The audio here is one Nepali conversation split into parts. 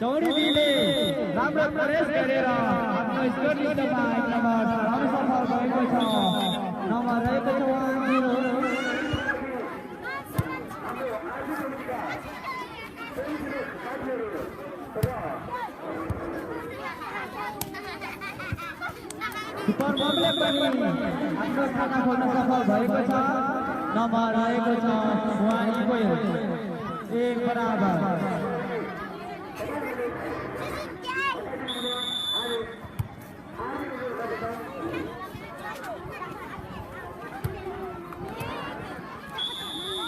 चौरी बिले राम्रो प्रयास गरेर आफ्नो स्कोर लिस्टमा एक नम्बर राम्रो सफल भएको छ। नम्बर रहेको छ सुपर बमले पनि आफ्नो खाता खोल्न सफल भएको छ। नम्बर रहेको छ वानीको एक बराबर।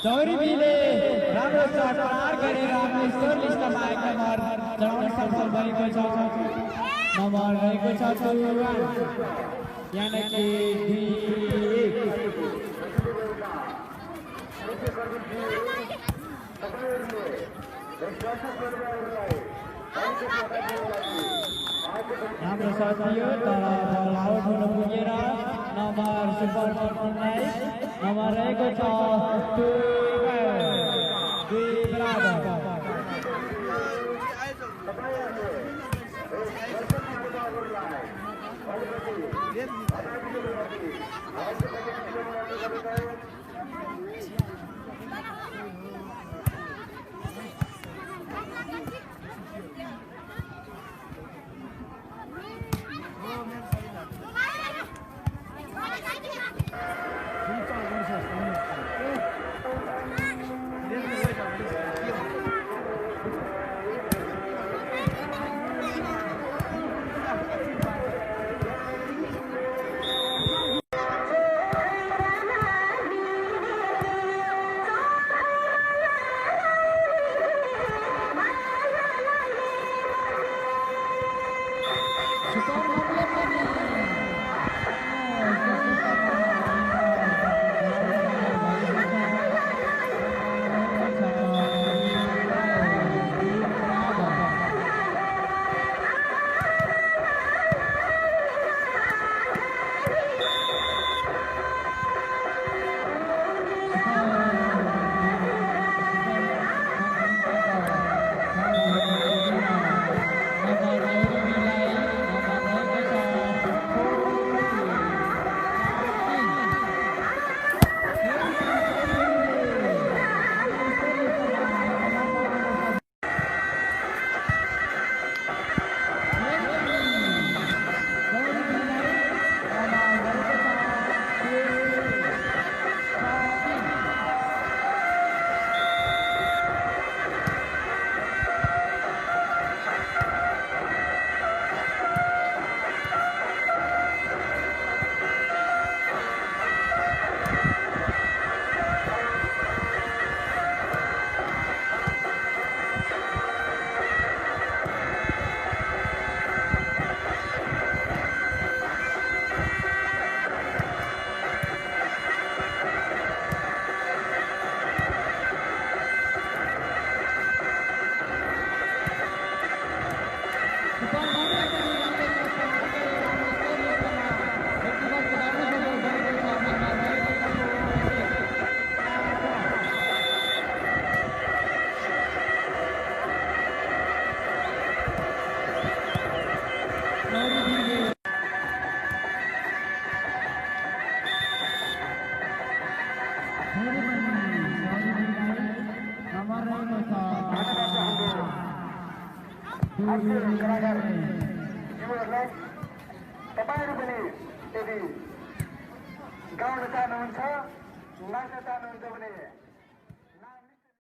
चौरी बिले राम्रो शट पार गरेर आफ्नो स्कोर लिस्टमा एक नम्बर चढाउन सफल भएको छ। नम्बर रहेको छ 2-1 यानी कि 2-1 राम्रो शट दियो तर बल आउट हुन पुगेर नम्बर सुपर 19 नम्बर रहेको छ 2 बराबर। तपाईहरु पनि यदि गाउन चाहनुहुन्छ नाच्न चाहनुहुन्छ भने